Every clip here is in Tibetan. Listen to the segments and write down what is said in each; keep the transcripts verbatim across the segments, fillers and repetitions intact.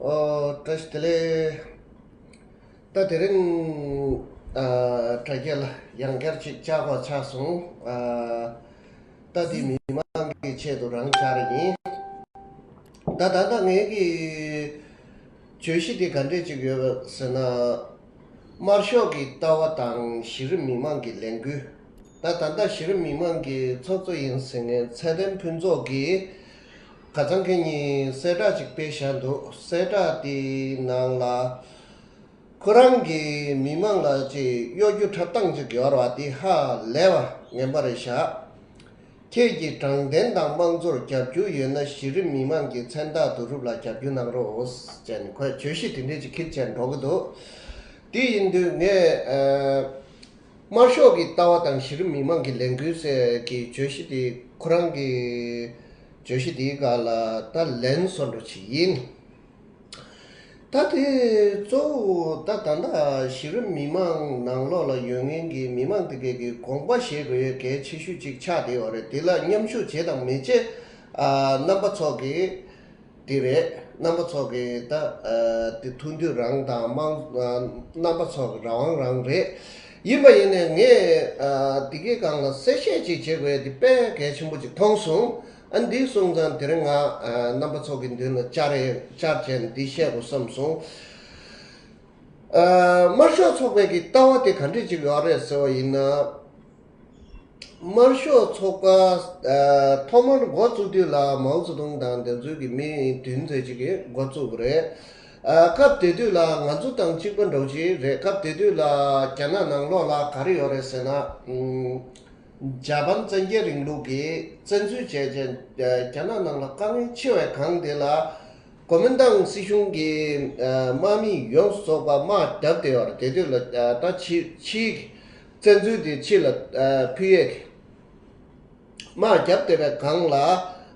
ཨོ། བཀྲ་ཤིས་བདེ་ལེགས། ད་དེ་རིང་ཨ་དྲ་རྒྱ་ལ་ཡང་བསྐྱར་ཅིག་བཅར་དགོས་ཆགས་སོང་། ཨ་ད་འདི་མི་མང་གི་ཆེད་དུ་རང་བཅར་ཡིན། ད་ད་ལྟ་ངའི་གི་བརྗོད་གཞི་འདི་ག་འདྲས་ཅིག་ཡོད་ཟེར་ན། དམར་ཤོག་གི་ལྟ་བ་དང་གཞི་རིམ་མི་མང་གི་ལས་འགུལ། ད་ད་ལྟ་གཞི་རིམ་མི་མང་གི་ཚོགས་གཙོ་ཡིན་ཟེར་མཁན་ཚེ་བརྟན་ཕུན་ཚོགས་ཀྱིས་ཁ་སང་ཁ་ཉིན་གསལ་བསྒྲགས་ཅིག་སྤེལ་བཞག་འདུག། གསལ་བསྒྲགས་དེའི་ནང་ལ་ཁོ་རང་གིས་མི་མང་ལ་ཅིག་གཡོ་སྒྱུ་འཁྲབ་སྟངས་ཅིག་ཡོད་རེད་བ། དེ་ཧ་ལས་པ་ངན་པ་རེད་བཞག། ཁྱེད་ཀྱིས་དྲང་བདེན་དང་དམངས་གཙོར་རྒྱབ་སྐྱོར་ཡོད་ན་གཞི་རིམ་མི་མང་གི་མཚན་རྟགས་བསྡུ་རུབ་ལ་རྒྱབ་སྐྱོར་གནང་རོགས་ཟེར་ནས་ཁོས་བརྗོད་གཞི་དེ་འདྲས་ཅིག་ཁྱེར་བྱས་འགྲོ་གི་འདུག། དེ་ཡིན་དུས་ངས་ཨ་དམར་ཤོག་གི་ལྟ་བ་དང་གཞི་རིམ་མི་མང་གི་ལས་འགུལ་ཟེར་གྱི་བརྗོད་གཞི་དེ་ཁོ་རང་གི་བརྗོད་གཞི་དེའི་སྒང་ལ་ད་ལན་བཟོ་འདྲ་ཅིག་ཡིན། ད་དེ་གཙོ་བོ་ད་ད་ལྟ་གཞི་རིམ་མི་མང་ནང་ལོགས་ལ་ཡོད་མཁན་གྱི་མི་མང་དེ་གས་ཀྱི་དགོངས་པ་བཞེས་དགོས་ཡས་གལ་ཆེ་ཤོས་ཅིག་ཆགས་བསྡད་ཡོད་རེད། དེ་ལ་མཉམ་ཞུགས་བྱེད་དང་མི་བྱེད། ཨ་རྣམ་པ་ཚོ་གི་དེ་རེད། རྣམ་པ་ཚོ་གི་ད་ཨ་དེ་ཐུགས་འདོད་རང་དང་མང་ཨ་རྣམ་པ་ཚོ་གི་རང་དབང་རང་རེད། ཡིན་པ་ཡིན་ནའི་ངས་ཨ་དེ་གའི་སྒང་ལ་གསལ་བཤད་ཅིག་བྱེད་དགོས་ཡས་དེ་དཔེ་གལ་ཆེན་པོ་ཅིག་མཐོང་སོང་། ཨ་འདི་སོང་ཙང་དེ་རིང་ང་ཨ་རྣམ་པ་ཚོ་གི་མདུན་ལ་བཅར་ཡས་བཅར་བྱས་ནས་འདི་བཤད་དགོས་བསམ་སོང་། ཨ་དམར་ཤོག་ཚོགས་པའི་གི་ལྟ་བ་དེ་ག་འདྲས་ཅིག་ཡོད་རེད་ཟེར་བ་ཡིན་ན། དམར་ཤོག་ཚོགས་པ་ཨ་ཐོག་མར་འགོ་བཙུགས་དུས་ལ་མའོ་ཙེ་ཏུང་དང་དེ་ཚོའི་གི་མི་བདུན་ཙམ་ཅིག་གིས་འགོ་བཙུགས་པ་རེད། ཨ་སྐབས་དེ་དུས་ལ་ང་ཚོ་དང་གཅིག་པ་འདྲ་བོ་ཅིག་རེད། སྐབས་དེ་དུས་ལ་རྒྱ་ནག་ནང་ལོགས་ལ་ག་རེ་ཡོད་རེད་ཟེར་ན། ཨུམ། ཇ་པན་བཙན་རྒྱལ་རིང་ལུགས་ཀྱིས་བཙན་འཛུལ་བྱས་རྗེས་རྒྱ་ནག་ནང་ལ་དཀའ་ངལ་ཆེ་བའི་སྒང་དེ་ལ་གོ་མིན་ཏང་སྲིད་གཞུང་གི་དམག་མི་ཡོངས་སུ་རྫོགས་པ་དམག་བརྒྱབ་བསྡད་ཡོད་རེད། དེ་དུས་ལ་ད་ཕྱི་ཕྱིའི་བཙན་འཛུལ་དེ་ཕྱི་ལ་ཕུད་ཡས་དམག་བརྒྱབ་བསྡད་པའི་སྒང་ལ་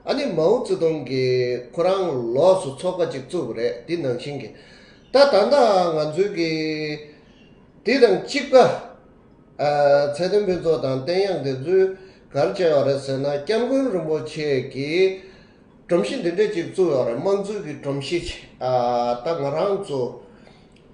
ཨ་ནི་མའོ་ཙེ་ཏུང་གིས་ཁོ་རང་ལོགས་སུ་ཚོགས་པ་ཅིག་བཙུགས་པ་རེད། དེ་ནང་བཞིན་གྱི་ད་ད་ལྟ་ང་ཚོའི་གི་དེ་དང་གཅིག་པ། ཨ་ཚེ་བརྟན་ཕུན་ཚོགས་དང་བསྟན་དབྱངས་དེ་ཚོས་ག་རེ་བྱས་ཡོད་རེད་ཟེར་ན། སྐྱབས་མགོན་རིན་པོ་ཆེ་གིས་སྒྲོམ་གཞི་འདི་འདྲས་ཅིག་བཙུགས་ཡོད་རེད། དམངས་གཙོའི་གི་སྒྲོམ་གཞི་ཅིག་ཨ་ད་ང་རང་ཚོ་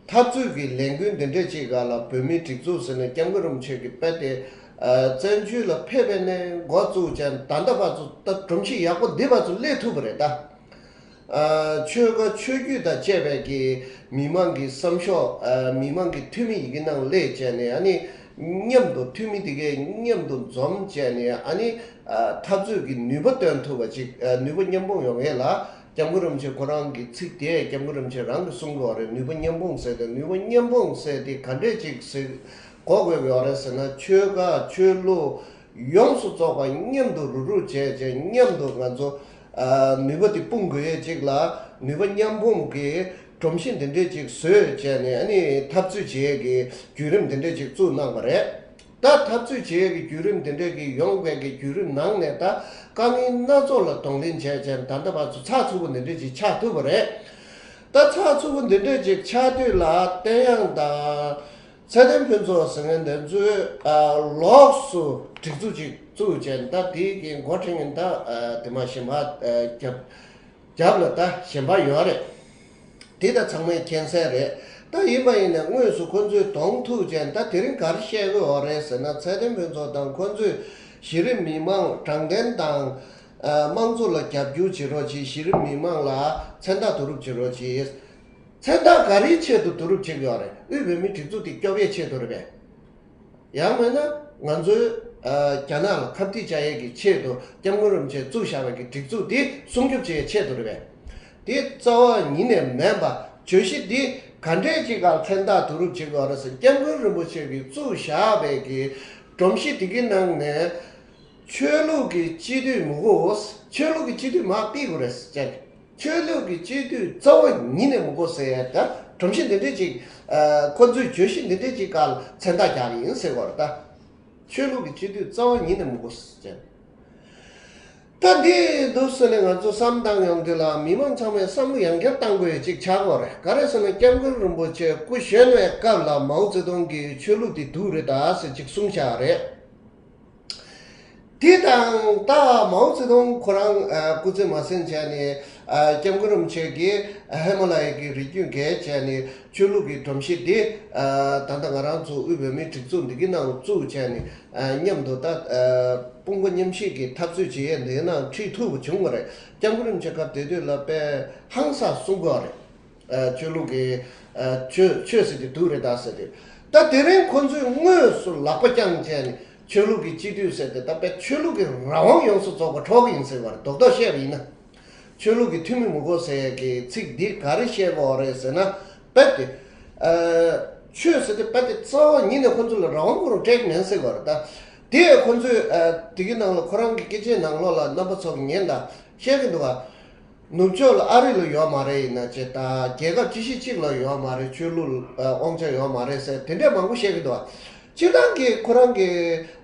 འཐབ་རྩོད་ཀྱི་ལས་འགུལ་འདི་འདྲས་ཅིག་སྒང་ལ་བོད་མིའི་སྒྲིག་འཛུགས་ཟེར་ནས་སྐྱབས་མགོན་རིན་པོ་ཆེ་གིས་རྦད་དེ་ཨ་བཙན་བྱོལ་ལ་ཕེབས་པ་ནས་འགོ་བཙུགས་བྱས་ད་ལྟ་བར་དུ་ད་སྒྲོམ་གཞི་ཡག་པོ་འདི་བར་དུ་སླེབས་ཐུབ་པ་རེད་ད། ཨ་ཆོལ་ཁ་ཆོས་བརྒྱུད་དང་བཅས་པའི་གི་མི་མང་གི་བསམ་ཤོག་ཨ་མི་མང་གི་འཐུས་མི་ཡི་གེ་ནང་སླེབས་བྱས་ནས། ཨ་ནི་མཉམ་དུ་འཐུས་མི་དེ་གས་མཉམ་དུ་འཛོམས་བྱས་ནས། ཨ་ནི་ཨ་འཐབ་རྩོད་ཀྱི་ནུས་པ་བཏོན་ཐུབ་པ་ཅིག་ཨ་ནུས་པ་མཉམ་སྤུངས་ཡོང་ཡས་ལ་སྐྱབས་མགོན་རིན་པོ་ཆེ་ཁོ་རང་གི་ཚིག་དེ། སྐྱབས་མགོན་རིན་པོ་ཆེ་རང་གིས་གསུང་གི་ཡོད་རེད། ནུས་པ་མཉམ་སྤུངས་ཟེར་ཏེ། ནུས་པ་མཉམ་སྤུངས་ཟེར་དེ་ག་འདྲས་ཅིག་ཟེར་གོ་དགོས་ཀྱི་ཡོད་རེད་ཟེར་ན། ཆོལ་ཁ་ཆོས་ལུགས་ཡོངས་སུ་རྫོགས་པ་མཉམ་དུ་རུབ་རུབ་བྱས་བྱས་མཉམ་དུ་ང་ཚོ་ཨ་ནུས་པ་དེ་སྤུངས་དགོས་ཡས་ཅིག་ལ་ནུས་པ་མཉམ་སྤུངས་ཀྱི་སྒྲོམ་གཞི་འདི་འདྲས་ཅིག་བཟོས་བྱས་ནས། ཨ་ནི་འཐབ་རྩོད་བྱེད་ཡས་ཀྱི་བརྒྱུད་རིམ་འདི་འདྲས་ཅིག་བཙུགས་གནང་བ་རེད། ད་འཐབ་རྩོད་བྱེད་ཡས་ཀྱི་བརྒྱུད་རིམ་འདི་འདྲས་ཀྱི་ཡོང་བའི་གི་བརྒྱུད་རིམ་ནང་ནས་ད་དཀའ་ངལ་སྣ་ཚོགས་ལ་གདོང་ལེན་བྱས་བྱས་ད་ལྟ་བར་དུ་ཚགས་ཚུད་པོ་འདི་འདྲས་ཅིག་ཆགས་ཐུབ་པ་རེད། ད་ཚགས་ཚུད་པོ་འདི་འདྲས་ཅིག་ཆགས་དུས་ལ་བསྟན་དབྱངས་དང་ཚེ་བརྟན་ཕུན་ཚོགས་ཟེར་མཁན་དེ་ཚོས་ཨ་ལོགས་སུ་སྒྲིག་འཛུགས་ཅིག་བཙུགས་བྱས། ད་དེའི་གི་འགོ་ཁྲིད་མཁན་ད་ཨ་དེ་མ་གཞན་པ་ཨ་རྒྱབ་རྒྱབ་ལ་ད་གཞན་པ་ཡོད་རེད། དེ་ད་ཚང་མས་མཁྱེན་གསལ་རེད། ད་ཡིན་པ་ཡིན་ནའི་དངོས་སུ་ཁོ་ཚོས་གདོང་ཐུག་བྱས། ད་དེ་རིང་ག་རེ་བཤད་ཀྱི་ཡོད་རེད་ཟེར་ན། ཚེ་བརྟན་ཕུན་ཚོགས་དང་ཁོ་ཚོས་གཞི་རིམ་མི་མང་དྲང་བདེན་དང་ཨ་དམངས་གཙོ་ལ་རྒྱབ་སྐྱོར་བྱེད་རོགས་གྱིས། གཞི་རིམ་མི་མང་ལ་མཚན་རྟགས་བསྡུ་རུབ་བྱེད་རོགས་གྱིས། མཚན་རྟགས་ག་རེའི་ཆེད་དུ་བསྡུ་རུབ་བྱེད་ཀྱི་ཡོད་རེད། དབུས་བོད་མིའི་སྒྲིག་འཛུགས་དེ་སྐྱོབ་ཡས་ཆེད་དུ་རེད་པས། ཡང་མིན་ན་ང་ཚོའི་ཨ་རྒྱ་ནག་ལ་ཁ་གཏད་བཅག་ཡས་ཀྱི་ཆེད་དུ་སྐྱབས་མགོན་རིན་པོ་ཆེས་བཙུགས་བཞག་པའི་གི་སྒྲིག་འཛུགས་དེ་སྲུང་སྐྱོབ་བྱེད་ཡས་ཆེད་དུ་རེད་པས། དེ་རྩ་བ་ཉིད་ནས་མིན་པ། བརྗོད་གཞི་འདི་ག་འདྲས་ཅིག་སྒང་མཚན་རྟགས་བསྡུ་རུབ་བྱེད་དགོས་རེད་ཟེར། སྐྱབས་མགོན་རིན་པོ་ཆེ་གིས་བཙུགས་བཞག་པའི་གི་སྒྲོམ་གཞི་དེ་གི་ནང་ནས་ཆོས་ལུགས་ཀྱི་སྤྱི་འཐུས་མི་དགོས། ཆོས་ལུགས་ཀྱི་སྤྱི་འཐུས་མར་ཕུད་དགོས་རེད་ཟེར་བྱས། ཆོས་ལུགས་ཀྱི་སྤྱི་འཐུས་རྩ་བ་ཉིད་ནས་མི་དགོས་ཟེར་ཡ་ད་སྒྲོམ་གཞི་འདི་འདྲས་ཅིག་ཨ་ཁོ་ཚོའི་བརྗོད་གཞི་འདི་འདྲས་ཅིག་སྒང་མཚན་རྟགས་རྒྱག་གི་ཡིན་ཟེར་བ་རེད་ད། ཆོས་ལུགས་ཀྱི་སྤྱི་འཐུས་རྩ་བ་ཉིད་ནས་མི་དགོས་ཟེར། ད་འདི་འདུག་ཟེར་ནས་ང་ཚོ་བསམ་བཏང་ཡོང་དུས་ལ་མི་མང་ཚང་མས་བསམ་བློ་ཡང་བསྐྱར་བཏང་དགོས་ཡ་ཅིག་ཆགས་ཀྱི་ཡོད་རེད། ག་རེ་ཟེར་ན་སྐྱབས་མགོན་རིན་པོ་ཆེ་སྐུ་གཞོན་པའི་སྐབས་ལ་མའོ་ཙེ་ཏུང་གིས་ཆོས་ལུགས་འདི་སྡུག་རེད་ད་ཟེར་ཅིག་གསུངས་བཞག་རེད། དེ་དང་ད་མའོ་ཙེ་ཏུང་ཁོ་རང་ཨ་སྐུ་ཚེ་མ་ཟིན་བྱས་ནས་ ཨ། སྐྱབས་མགོན་རིན་པོ་ཆེ་གིས་ཧི་མ་ལ་ཡ་གི་རི་རྒྱུད་བརྒལ་བྱས་ནས་ཆོས་ལུགས་ཀྱི་སྒྲོམ་གཞི་འདི། ཨ། ད་ལྟ་ང་རང་ཚོ་དབུས་བོད་མིའི་སྒྲིག་འཛུགས་འདི་གི་ནང་བཙུགས་བྱས་ནས། ཨ། མཉམ་དུ་ད། ཨ། དཔུང་པ་མཉམ་གཤིབ་ཀྱི་འཐབ་རྩོད་བྱེད་ཡས་འདི་ནང་ཁྲིད་ཐུབ་པ་བྱུང་བ་རེད། སྐྱབས་མགོན་རིན་པོ་ཆེ་སྐབས་དེ་དུས་ལ་དཔེ་ཧང་སངས་གསུང་གི་ཡོད་རེད། ཨ། ཆོས་ལུགས་ཀྱི། ཨ། ཆོས་ཆོས་ཟེར་དེ་སྡུག་རེད་ད་ཟེར་དེ། ད་དེ་རིང་ཁོ་ཚོས་དངོས་སུ་ལག་པ་བརྐྱངས་བྱས་ནས་ཆོས་ལུགས་ཀྱི་སྤྱི་འཐུས་ཟེར་དེ། ད་དཔེ་ཆོས་ལུགས་ཀྱི་རང་དབང་ཡོངས་སུ་རྫོགས་པ་འཕྲོག་གི་ཡིན་ཟེར་བ་རེད། རྡོག་རྡོག་བཤད་པ་ཡིན་ན། ཆོས་ལུགས་ཀྱི་འཐུས་མི་མི་དགོས་ཟེར་ཡས་ཀྱི་ཚིག་འདི་ག་རེ་བཤད་དགོས་རེད་ཟེར་ན། རྦད་དེ། ཨ། ཆོས་ཟེར་དེ་རྦད་དེ་རྩ་བ་ཉིད་ནས་ཁོ་ཚོ་ལ་རང་དབང་ཁོ་རང་སྤྲད་ཀྱི་མེད་ཟེར་བ་རེད་ད། དེ་ཁོ་ཚོས། ཨ། དེ་གི་ནང་ལ་ཁོ་རང་གི་སྐད་ཆའི་ནང་ལོགས་ལ་རྣམ་པ་ཚོ་གི་ཉན་དང་བཤད་ཀྱི་འདུག་ག་ནུབ་ཕྱོགས་ལ་ཨ་རི་ལ་ཡོད་མ་རེད། ཡིན་ན་ཅེ་ད་རྒྱལ་ཁབ་ཅི་ཞིག་གཅིག་ལ་ཡོད་མ་རེད། ཆོས་ལུགས། ཨ། དབང་ཆ་ཡོད་མ་རེད་ཟེར་དེ་འདྲས་མང་པོ་བཤད་ཀྱི་འདུག་ག་སྤྱིར་བཏང་གི་ཁོ་རང་གི།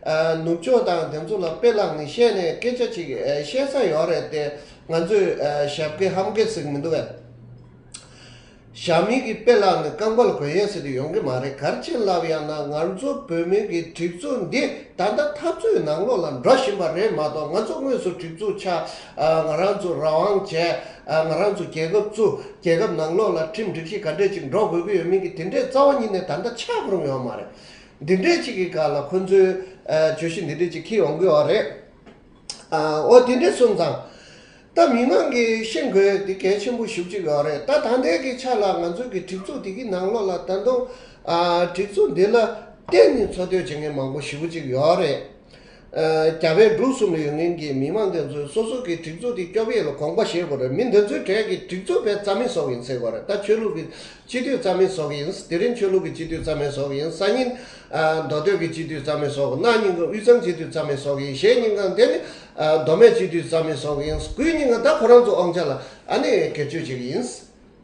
ཨ། ནུབ་ཕྱོགས་དང་དེ་ཚོ་ལ་དཔེ་བླངས་ནས་བཤད་ནས་སྐད་ཆ་ཅིག་ཨ། བཤད་ས་ཡོད་རེད་དེ། ང་ཚོས། ཨ། ཞབས་སྐྱེལ་ཧམ་སྐྱེལ་ཟེར་གྱི་མི་འདུག་གས། ཞྭ་མོ་གི་དཔེ་བླངས་ནས་རྐང་པ་ལ་གོན་ཡས་ཟེར་དུས་ཡོང་གི་མ་རེད། ག་རེ་བྱས་ལབ་ཡང་ན་ང་ཚོ་བོད་མི་གི་སྒྲིག་འཛུགས་འདི་ད་ལྟ་འཐབ་རྩོད་ནང་ལོགས་ལ་འགྲོ་བཞིན་པ་རེད་མ་གཏོགས། ང་ཚོ་དངོས་སུ་སྒྲིག་འཛུགས་ཆགས། ཨ། ང་རང་ཚོ་རང་དབང་བྱས། ཨ། ང་རང་ཚོ་རྒྱལ་ཁབ་བཙུགས། རྒྱལ་ཁབ་ནང་ལོགས་ལ་ཁྲིམས་སྒྲིག་གཞི་ག་འདྲས་ཅིག་འགྲོ་དགོས་ཀྱི་ཡོད་མིན་གྱི་དེ་འདྲས་རྩ་བ་ཉིད་ནས་ད་ལྟ་ཆགས་པོ་རུང་ཡོད་མ་རེད། འདི་འདྲས་ཅིག་གི་སྐབས་ལ་ཁོ་ཚོའི། ཨ། བརྗོད་གཞི་འདི་འདྲས་ཅིག་འཁྱེར་ཡོང་གི་ཡོད་རེད། ཨ། འོ་དེ་འདྲས་སོང་ཙང་། ད་མི་མང་གིས་ཤེས་དགོས་དེ་གལ་ཆེན་པོ་ཞེ་པོ་ཅིག་ཡོད་རེད། ད་ད་ལྟའི་གི་ཆ་ལ་ང་ཚོའི་གི་སྒྲིག་འཛུགས་དེ་གི་ནང་ལོགས་ལ་ད་དུང་། ཨ། སྒྲིག་འཛུགས་འདི་ལ་བརྟེན་ནས་འཚོ་སྡོད་བྱེད་མཁན་མང་པོ་ཞེ་པོ་ཅིག་ཡོད་རེད། ཨ། རྒྱ་བལ་འབྲུག་གསུམ་ལ་ཡོད་མཁན་གྱི་མི་མང་དེ་ཚོས་སོ་སོ་གི་སྒྲིག་འཛུགས་དེ་སྐྱོབ་ཡས་ལ་དགོངས་པ་བཞེས་དགོས་རེད། མི་འདི་ཚོའི་གྲས་ཀྱི་སྒྲིག་འཛུགས་དཔེ་རྩ་མེད་བཟོ་གི་ཡིན་ཟེར་དགོས་རེད། ད་ཆོས་ལུགས་ཀྱི་སྤྱི་འཐུས་རྩ་མེད་བཟོ་གི་ཡིན། དེ་རིང་ཆོས་ལུགས་ཀྱི་སྤྱི་འཐུས་རྩ་མེད་བཟོ་གི་ཡིན། སང་ཉིན། ཨ། མདོ་སྟོད་ཀྱི་སྤྱི་འཐུས་རྩ་མེད་བཟོ་གི། གནངས་ཉིན་གྱི་དབུས་གཙང་སྤྱི་འཐུས་རྩ་མེད་བཟོ་གི་ཡིན། གཞེས་ཉིན་གང་དེ་ནི། ཨ། མདོ་སྨད་སྤྱི་འཐུས་རྩ་མེད་བཟོ་གི་ཡིན། དགུའི་ཉིན་གང་ད་ཁོ་རང་ཚོ་དབང་ཆ་ལ་ཨ་ནི་སྒེར་གཅོད་བྱེད་གི་ཡིན།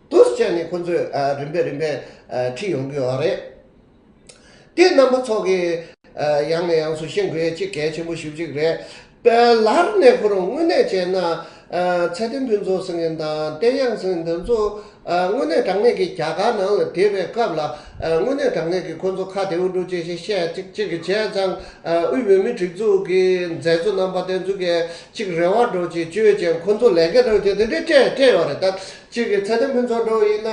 འདུག་སེ་བྱས་ནས་ཁོ་ཚོས། ཨ། རིམ་པས་རིམ་པས། ཨ། ཁྲིད་ཡོང་གི་ཡོད་རེད། དེ་རྣམ་པ་ཚོ་གིས། ཨ། ཡང་ནས་ཡང་དུ་ཤེས་དགོས་ཡ་གཅིག་གལ་ཆེན་པོ་ཞེ་པོ་ཅིག་རེད། དཔེ་ལར་ནས་ཁོ་རང་དངོས་གནས་བྱས་ན། ཨ། ཚེ་བརྟན་ཕུན་ཚོགས་ཟེར་མཁན་དང་བསྟན་དབྱངས་ཟེར་མཁན་དེ་ཚོ། ཨ། དངོས་གནས་དྲང་གནས་ཀྱི་རྒྱ་གར་ནང་ལ་བསྡད་པའི་སྐབས་ལ། ཨ། དངོས་གནས་དྲང་གནས་ཀྱི་ཁོ་ཚོ་ཁ་བདེ་པོ་འགྲོ་ཅེས་ཤིག་བཤད་ཅིག་ཅིག་གི་བྱས་ཙང་། ཨ། དབུས་བོད་མིའི་སྒྲིག་འཛུགས་ཀྱི་མཛད་གཙོ་རྣམ་པ་དེ་ཚོ་གིས་ཅིག་རེ་བ་འགྲོ་ཅིག་བཅོལ་ཅིག་ཁོ་ཚོ་ལས་ཀ་འགྲོ་ཅིག་དེ་འདྲས་སྤྲད་སྤྲད་ཡོད་རེད། ད་ཅིག་གི་ཚེ་བརྟན་ཕུན་ཚོགས་འགྲོ་ཡིན་ན།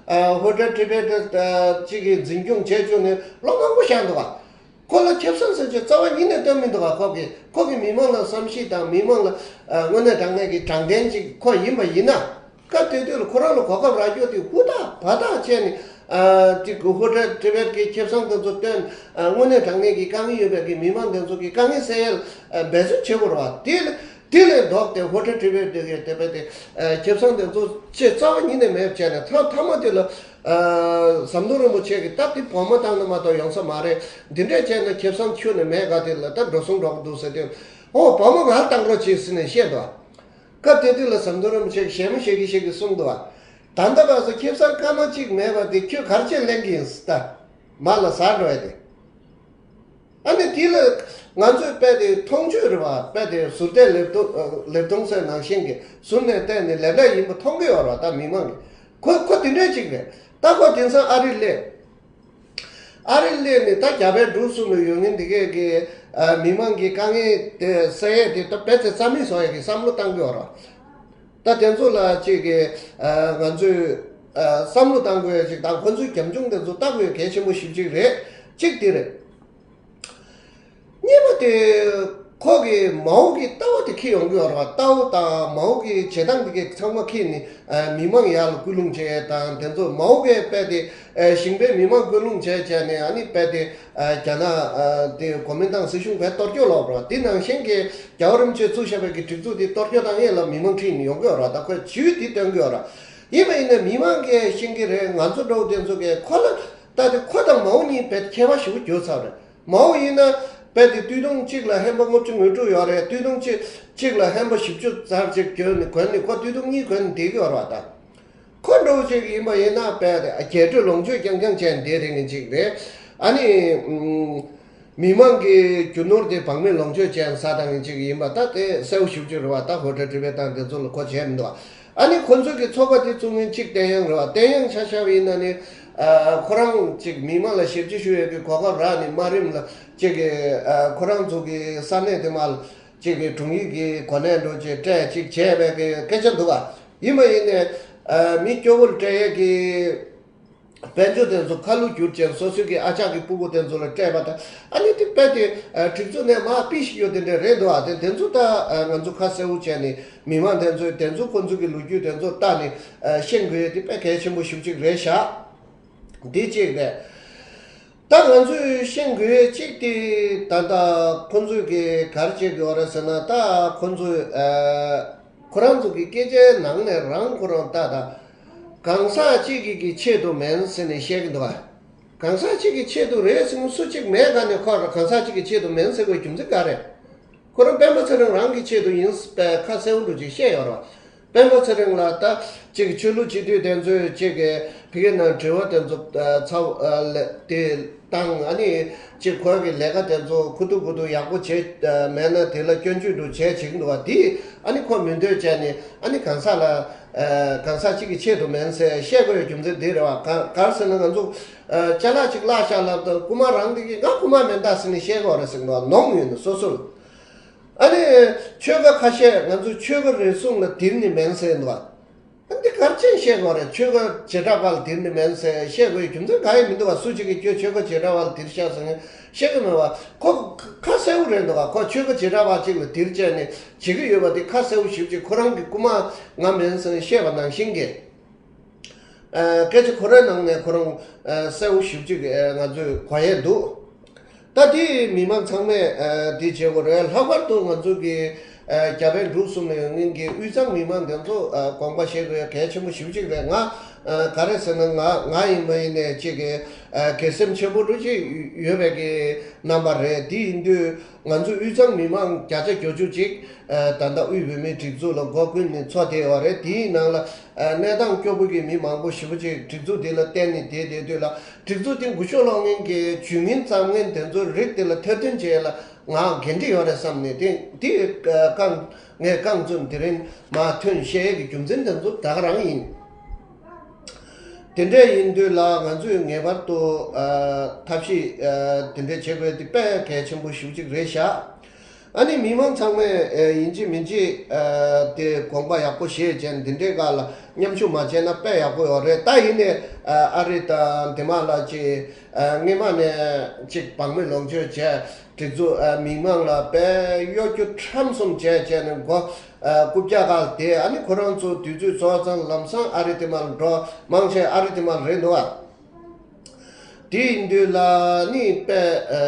ཨ། ཧོ་ཊེལ་ཊི་བེ་ཊི་ཅིག་གི་འཛིན་སྐྱོང་བྱས་བཅུག་ནས་ལོ་མང་པོ་བཞག་འདུག་ག་ཁོ་ལ་ཁེ་བཟང་ཟེར་ཅིག་རྩ་བ་ཉིད་ནས་སྟོན་མི་འདུག་ག་ཁོ་གིས་ཁོ་གིས་མི་མང་ལ་བསམ་ཤེས་དང་མི་མང་ལ། ཨ། དངོས་གནས་དྲང་གནས་ཀྱི་དྲང་བདེན་ཅིག་ཁོ་ཡིན་པ་ཡིན་ན། སྐབས་དེ་དུས་ལ་ཁོ་རང་ལ་གོ་སྐབས་རག་རྒྱུ་དེ་ཧུར་ཐག་བ་ཐག་བྱས་ནས། ཨ། དེ་གི་ཧོ་ཊེལ་ཊི་བེ་ཊི་གི་ཁེ་བཟང་དེ་ཚོ་བཏོན། ཨ། དངོས་གནས་དྲང་གནས་ཀྱི་དཀའ་ངལ་ཡོད་པའི་གི་མི་མང་དེ་ཚོ་གི་དཀའ་ངལ་སེལ་ཡས་ལ། ཨ། འབད་བརྩོན་བྱེད་དགོས་རེད་བ། དེ་ལ་དེ་ལས་ལྡོག་སྟེ་ཧོ་ཊེལ་ཊི་བེ་ཊི་དེ་གི་དེ་བས་དེ། ཨ། ཁེ་བཟང་དེ་ཚོ་ཅིག་རྩ་བ་ཉིད་ནས་མེད་བྱས་ནས། ཐ་མཐའ་མ་དེ་ལ། ཨ། ཟམ་གདོང་རིན་པོ་ཆེ་གིས་ད་དེ་བོགས་མ་བཏང་ན་མ་གཏོགས་ཡོང་ས་མ་རེད། འདི་འདྲས་བྱས་ན་ཁེ་བཟང་ཁྱོན་ནས་མེད། ག་དེ་ལ་ད་འགྲོ་སོང་འགྲོ་གི་འདུག་ཟེར་དུས། ཨོ། བོགས་མ་ང་ལ་བཏང་རོགས་གྱིས་ཟེར་ནས་བཤད་འདུག་ག་སྐབས་དེ་དུས་ལ་ཟམ་གདོང་རིན་པོ་ཆེ་གིས་བཞད་མོ་བཞད་ཀྱིན་བཞད་ཀྱིན་གསུངས་འདུག་ག་ད་ལྟ་བར་དུ་ཁེ་བཟང་སྐར་མ་གཅིག་མེད་པ་དེ་ཁྱོད་ག་རེ་བྱས་ལེན་གྱི་ཡིན་ཟེར། ད་མར་ལ་ཟག་འགྲོ་ཡ་དེ། ཨ་ནི་དེ་ལ་ང་ཚོས་རྦད་དེ་མཐོང་ཆོས་རེད་བ། རྦད་དེ་ཟུར་བལྟས་ལེབ་མཐོང་། ལེབ་མཐོང་ཟེར་ནང་བཞིན་གྱི་ཟུར་ནས་བལྟས་ནས་ལེབ་ལེབ་ཡིན་པ་མཐོང་གི་ཡོད་རེད་བ། ད་མི་མང་གིས། ཁོ་ཁོ་དེ་འདྲས་ཅིག་རེད། ད་ཁོ་དེང་སང་ཨ་རི་སླེབས། ཨ་རི་སླེབས་ནས་ད་རྒྱ་བལ་འབྲུག་གསུམ་ལ་ཡོད་མཁན་འདི་གས་ཀྱི། ཨ། མི་མང་གི་དཀའ་ངལ་དེ་སེལ་ཡས་དེ་ད་རྦད་དེ་རྩ་མེད་བཟོ་ཡས་ཀྱི་བསམ་བློ་བཏང་གི་ཡོད་རེད། ད་དེ་ཚོ་ལ་ཅིག་གི། ཨ། ང་ཚོས། ཨ། བསམ་བློ་བཏང་དགོས་ཡ་ཅིག་དང་། ཁོ་ཚོའི་རྒྱབ་ལྗོངས་དེ་ཚོ་བལྟ་དགོས་ཡ་གལ་ཆེན་པོ་ཞེ་པོ་ཅིག་རེད། གཅིག་དེ་རེད། གཉིས་པ་དེ། ཁོ་གིས་མའོ་གི་ལྟ་བ་དེ་འཁྱེར་ཡོང་གི་ཡོད་རེད་བ། ལྟ་བ་དང་མའོ་གི་བྱེད་སྟངས་དེ་གས་ཚང་མ་འཁྱེར་ནས། ཨ། མི་མང་ཡར་ལ་སྐུལ་སློང་བྱས་དང་། དེ་ཚོ་མའོ་གིས་རྦད་དེ། ཨ། ཞིང་པའི་མི་མང་སྐུལ་སློང་བྱས་བྱས་ནས། ཨ་ནི་རྦད་དེ། ཨ། རྒྱ་ནག་ཨ། དེ་གོ་མིན་ཏང་སྲིད་གཞུང་རྦད་གཏོར་སྐྱོན་ལོག་རེད་བ། དེ་ནང་བཞིན་གྱི་རྒྱལ་བ་རིན་པོ་ཆེས་བཙུགས་བཞག་པའི་གི་སྒྲིག་འཛུགས་དེ་གཏོར་སྐྱོན་བཏང་ཡས་ལ་མི་མང་ཁྲིད་ནས་ཡོང་གི་ཡོད་རེད་བ། ད་ཁོས་ཇུས་དེ་སྟོན་གི་ཡོད་རེད། ཡིན་པ་ཡིན་ན་མི་མང་གིས་ཤེས་ཀྱི་རེད། ང་ཚོ་འདྲ་བོ་དེ་ཚོ་གིས་ཁོ་ལ་ད་དེ་ཁོ་དང་མའོ་གཉིས་རྦད་ཁྱད་པར་ཞེ་པོ་གྱུར་ཚར་རེད། མའོ་ཡིན་ན་རྦད་དེ་སྟོད་ཐུང་གཅིག་ལ་ཧེ་མ་ལྔ་བཅུ་ང་དྲུག་ཡོད་རེད། སྟོད་ཐུང་གཅིག་གཅིག་ལ་ཧེ་མ་བཞི་བཅུ་ཙམ་ཅིག་གྱོན་ནས། གོན་ནས། ཁོ་སྟོད་ཐུང་གཉིས་གོན་ནས་བསྡད་ཀྱི་ཡོད་རེད་བ། ད་ཁོ་འདྲ་བོ་ཅིག་ཡིན་པ་ཡིན་ན་རྦད་དེ། ཨ། རྒྱས་སྤྲོས་ལོངས་སྤྱོད་རྐྱང་རྐྱང་བྱས་ནས་བསྡད་རན་མཁན་ཅིག་རེད། ཨ་ནི། ཨུམ། མི་མང་གི་རྒྱུ་ནོར་དེ་བག་མེད་ལོངས་སྤྱོད་བྱས་ནས་ཟ་བཏང་མཁན་ཅིག་ཡིན་པ་ད་དེ་གསལ་པོ་ཞེ་པོ་ཅིག་རེད་བ། ད་ཧོ་ཊེལ་ཊི་བེ་ཊི་དང་དེ་ཚོ་ལ་ཁོ་བྱས་མི་འདུག་བ། ཨ་ནི་ཁོ་ཚོ་གི་ཚོགས་པ་དེ་བཙུགས་མཁན་གཅིག་བསྟན་དབྱངས་རེད་བ། བསྟན་དབྱངས་ཆ་བཞག་པ་ཡིན་ན་ནི། ཨ། ཁོ་རང་ཅིག་མི་མང་ལ་ཞབས་ཕྱི་ཞུ་ཡས་ཀྱི་གོ་སྐབས་རག་ནས། དམའ་རིམ་ལ་ཅིག་གི། ཨ། ཁོ་རང་ཚོ་གི་ས་གནས་དེ་མར་ཅིག་གི་དྲུང་ཡིག་གི་གོ་གནས་འདྲ་བོ་ཅིག་སྤྲད་ཅིག་བྱས་པའི་གི་སྐད་ཆ་འདུག་བ། ཡིན་པ་ཡིན་ནས་མི་སྐྱོ་བོར་སྤྲད་ཡས་ཀྱི་དཔལ་འབྱོར་དེ་ཚོ་ཁ་ལོ་བསྒྱུར་བྱས་སོ་སོའི་གི་ཨ་ཅག་གི་སྤུ་གུ་དེ་ཚོ་ལ་སྤྲད་པ་དང་། ཨ་ནི་དེ་དཔེ་དེ་སྒྲིག་འཛུགས་ནས་མར་ཕུད་ཤེས་རྒྱུ་དེ་འདྲ་རེད་འདུག་ཨ། དེ་དེ་ཚོ་ད་ང་ཚོ་ཁ་གསལ་བོ་བྱས་ནས་མི་མང་དེ་ཚོས་དེ་ཚོ་ཁོ་ཚོ་གི་ལོ་རྒྱུས་དེ་ཚོ་བལྟས་ནས་ཤེས་དགོས་ཡས་དེ་དཔེ་གལ་ཆེན་པོ་ཞེ་པོ་ཅིག་རེད་ཤག་འདི་གཅིག་རེད། ད་ང་ཚོས་ཤེས་དགོས་གཅིག་དེ། ད་ལྟ་ཁོ་ཚོས་ཀྱི་ག་རེ་བྱེད་དགོས་རེད་ཟེར་ན། ད་ཁོ་ཚོས་ཨ་ཁོ་རང་ཚོ་གི་སྐད་ཆའི་ནང་ནས་རང་ཁོ་རང་ད་ལྟ་གང་ཟག་གཅིག་གི་གི་ཆེད་དུ་མིན་ཟེར་ནས་བཤད་ཀྱི་འདུག་བ། གང་ཟག་གཅིག་གི་ཆེད་དུ་རེད་ཟེར་ན་སུ་གཅིག་མེད་ག་ནས་ཁོ་རང་གང་ཟག་གཅིག་གི་ཆེད་དུ་མིན་ཟེར་དགོས་རྒྱུ་མཚན་ག་རེ། ཁོ་རང་སྤེན་པ་ཚེ་རིང་རང་གི་ཆེད་དུ་ཡིན་པའི་ཁ་གསལ་བོ་འདྲ་ཅིག་བཤད་ཡོད་རེད་བ། སྤེན་པ་ཚེ་རིང་ལ་ད་ཅིག་ཆོས་ལུགས་སྤྱི་འཐུས་དེ་ཚོས་ཅིག་གི་ཕ་གི་ནང་དྲི་བ་དེ་ཚོ་ཚ་བོ་ལ་དེ་བཏང་། ཨ་ནི་ཅིག་ཁོ་གི་ལས་ཀ་དེ་ཚོ་ཁུ་ཐུག་ཁུ་ཐུག་ཡག་པོ་བྱས་མེད་ན་དེ་ལ་སྐྱོན་བརྗོད་འདྲ་བྱས་བྱེད་ཀྱི་འདུག་བ། དེ་ཨ་ནི་ཁོ་མི་འདོད་བྱས་ནས་ཨ་ནི་གང་ཟག་ལ་གང་ཟག་གཅིག་གི་ཆེད་དུ་མིན་ཟེར་བཤད་དགོས་རྒྱུ་མཚན་དེ་རེད་བ། ག་ག་རེ་ཟེར་ན་ང་ཚོ་ཅ་ལག་ཅིག་བརླག་ཤག་ལབ་དུས་རྐུ་མ་རང་དེ་གིས་ང་རྐུ་མ་མིན་ད་ཟེར་ནས་བཤད་དགོས་རེད་ཟེར་གྱི་འདུག་བ། ནོངས་ཡོད་ནི་སོ་སོ་ལ། ཨ་ནི་ཆོལ་ཁ་ཁ་ཤས་ང་ཚོ་ཆོལ་ཁ་རེ་ཟུང་ལ་དེར་ནི་མིན་ཟེར་འདུག་བ། ཨ་འདི་ག་རེ་བྱས་བཤད་དགོས་རེད། ཆོལ་ཁ་བྱེ་བྲག་པ་ལ་དེར་ནི་མིན་ཟེར་བཤད་དགོས་རྒྱུ་མཚན་གང་ཡང་མི་འདུག་བ། སུ་གཅིག་གིས་ཁྱོད་ཆོལ་ཁ་བྱེ་བྲག་པ་ལ་དེར་ཤག་ཟེར་ནས་བཤད་ཀྱི་མེད་བ། ཁོ་ཁ་གསལ་བོ་རེད་འདུག་བ། ཁོ་ཆོལ་ཁ་བྱེ་བྲག་པ་གཅིག་ལ་དེར་བྱས་ནས་བྱེད་ཀྱི་ཡོད་པ་དེ་ཁ་གསལ་བོ་ཞེ་པོ་ཅིག་ཁོ་རང་གི་རྐུ་མ་ང་མིན་ཟེར་ནས་བཤད་པ་ནང་བཞིན་གྱི། ཨ་སྐད་ཆ་ཁོ་རའི་ནང་ནས་ཁོ་རང་ཨ་གསལ་བོ་ཞེ་པོ་ཅིག་ཨ་ང་ཚོས་གོ་ཡས་འདུག་ད་དེ་མི་མང་ཚང་མས་ཨ་དེ་བྱེད་དགོས་རེད། ལྷག་པར་དུ་ང་ཚོ་གི་ཨ་རྒྱ་བལ་འབྲུག་གསུམ་ལ་ཡོད་མཁན་གྱི་དབུས་གཙང་མི་མང་དེ་ཚོ་ཨ་དགོངས་པ་བཞེས་དགོས་གལ་ཆེན་པོ་ཞེ་པོ་ཅིག་རེད། ང་ཨ་ག་རེ་ཟེར་ན་ང་ང་ཡིན་མ་ཡིན་ནས་ཅིག་གི་ཨ་དགེ་སེམས་ཆེན་པོ་འདྲ་ཅིག་ཡོད་པའི་གི་རྣམ་པ་རེད། དེ་ཡིན་དུས། ང་ཚོ་དབུས་གཙང་མི་མང་བརྒྱ་ཆ་བརྒྱད་ཅུ་ཅིག་ཨ་ད་ལྟ་དབུས་བོད་མིའི་སྒྲིག་འཛུགས་ལ་སྒོ་ཀུན་ནས་འཚོ་བསྡད་ཡོད་རེད། དེའི་ནང་ལ་ཨ་གནས་སྟངས་སྐྱོ་པོ་གི་མི་མང་པོ་ཞེ་པོ་ཅིག་སྒྲིག་འཛུགས་དེ་ལ་བརྟེན་ནས་བསྡད་བསྡད་དུས་ལ། སྒྲིག་འཛུགས་དེ་འགུལ་ཤུགས་སློང་མཁན་གྱི་ཇུས་ངན་བརྩམས་མཁན་དེ་ཚོའི་རིགས་དེ་ལ་ཐེར་འདོན་བྱེད་ཡས་ལ་ང་འགན་འཁྲི་ཡོད་རེད་བསམ་ནས། དེ་དེ་རྐང་ངས་རྐང་བཙུན་དེ་རིང་མར་ཐོན་བཤད་ཡས་ཀྱི་རྒྱུ་མཚན་དེ་ཚོ་ད་ག་རང་ཡིན། དེ་འདྲ་ཡིན་དུས་ལ་ང་ཚོས་ངེས་པར་དུ་ཨ་ཐབས་ཤེས་ཨ་དེ་འདྲ་བྱེད་དགོས་དེ་དཔེ་གལ་ཆེན་པོ་ཞེ་པོ་ཅིག་རེད་ཤག་ཨ་ནི་མི་མང་ཚང་མས་ཨ་ཡིན་གཅིག་མིན་གཅིག་ཨ་དེ་དགོངས་པ་ཡག་པོ་བཞེས་བྱས་འདི་འདྲའི་སྒང་ལ་མཉམ་ཞུགས་མ་བྱས་ན་དཔེ་ཡག་པོ་ཡོད་རེད། ད་ཡིན་ནས་ཨ་ཨ་རི་དང་དེ་མ་ལ་ཅིག་ཨ་སྔོན་མ་ནས་ཅིག་བང་མི་ལོངས་སྤྱོད་བྱས། སྒྲིག་འཛུགས་ཨ་མི་མང་ལ་དཔེ་གཡོ་སྒྱུ་ཁྲམ་གསུམ་བྱས་བྱས་ནས་མགོ་ཨ་རྐུབ་བཀྱག་སྒང་དེ། ཨ་ནི་ཁོ་རང་ཚོ་དུས་ཚོད་རྫོགས་ཙང་ལམ་སང་ཨ་རི་དེ་མར་འགྲོ། མང་ཆེ་ཨ་རི་དེ་མར་རེད་འདུག་ཨ། དེ་ཡིན་དུས་ལ་ནི་དཔེ་ཨ་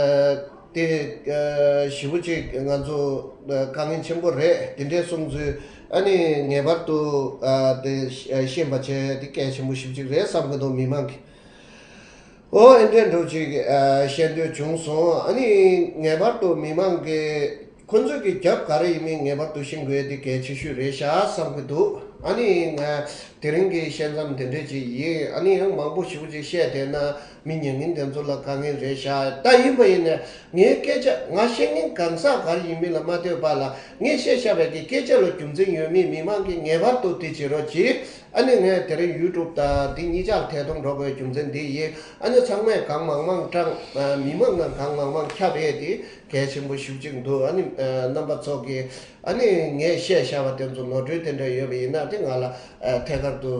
དེ་ཨ་ཞེ་པོ་ཅིག་ང་ཚོ་ཨ་དཀའ་ངལ་ཆེན་པོ་རེད། དེ་འདྲའི་སོང་ཚུལ་ཨ་ནི་ངེས་པར་དུ་ཨ་དེ་ཤེས་པ་བྱས་དེ་གལ་ཆེན་པོ་ཞེ་པོ་ཅིག་རེད་བསམ་གི་འདུག་མི་མང་གིས། ཨོ་ཨེ་འདྲས་འདྲ་ཅིག་ཨ་བཤད་འདོད་བྱུང་སོང་། ཨ་ནི་ངེས་པར་དུ་མི་མང་གིས་ཁོ་ཚོས་ཀྱི་རྒྱབ་ག་རེ་ཡིན་མིན་ངེས་པར་དུ་ཤེས་དགོས་དེ་གལ་ཆེ་ཤོས་རེད་ཤག་བསམ་གྱི་འདུག་ཨ་ནི་ང་དེ་རིང་གི་བཤད་མཚམས་དེ་འདྲས་ཅིག་ཡིན། ཨ་ནི་ཡང་མང་པོ་ཞེ་པོ་ཅིག་བཤད་བསྡད་ན་མི་ཉན་མཁན་དེ་ཚོ་ལ་དཀའ་ངལ་རེད་ཤག་ད་ཡིན་པ་ཡིན་ནས་ངའི་སྐད་ཆ་ང་བཤད་མཁན་གང་ཟག་ག་རེ་ཡིན་མིན་ལ་མ་ལྟོས་པ་ལ་ངས་བཤད་བཞག་པའི་གི་སྐད་ཆ་ལ་རྒྱུ་མཚན་ཡོད་མེད་མི་མང་གིས་ངེས་པར་དུ་དེ་བྱེད་རོགས་གྱིས། ཨ་ནི་ངས་དེ་རིང་ཡུ་ཊུབ་དང་འདི་གཉིས་ཆར་ཐད་གཏོང་འགྲོ་དགོས་རྒྱུ་མཚན་འདི་ཡིན། ཨ་ནི་ཚང་མས་གང་མང་མང་དྲངས། མི་མང་ནང་གང་མང་མང་ཁྱབ་ཡས་དེ་གལ་ཆེན་པོ་ཞེ་པོ་ཅིག་འདུག་ཨ་ནི་རྣམ་པ་ཚོ་གིས་ཨ་ནི་ངས་བཤད་བཞག་པ་དེ་ཚོ་ནོར་འཁྲུལ་དེ་འདྲ་ཡོད་པ་ཡིན་ན་དེ་ང་ལ་ཐད་ཀར་དུ་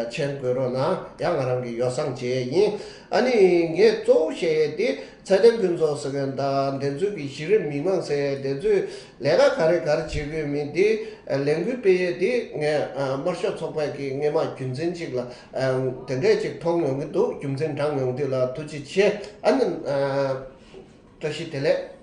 མཆན་འགོད་རོགས་གནང་། ཡང་ང་རང་གིས་ཡོ་བསྲང་བྱེད་ཡས་ཡིན། ཨ་ནི་ངས་གཙོ་བོ་བཤད་ཡས་དེ། ཚེ་བརྟན་ཕུན་ཚོགས་ཟེར་མཁན་དང་དེ་ཚོའི་གི་གཞི་རིམ་མི་མང་ཟེར་དེ་ཚོས་ལས་ཀ་ག་རེ་ག་རེ་བྱེད་དགོས་མིན་དེ་ལས་འགུལ་སྤེལ་ཡས་དེ་ངས་དམར་ཤོག་ཚོགས་པའི་གི་སྔོན་མ་རྒྱུ་མཚན་ཅིག་ལ་དེ་འདྲས་ཅིག་མཐོང་ཡོང་གི་འདུག་རྒྱུ་མཚན་དྲངས་ཡོང་དུས་ལ་ཐུགས་རྗེ་ཆེ། ཨ་ནི་བཀྲ་ཤིས་བདེ་ལེགས།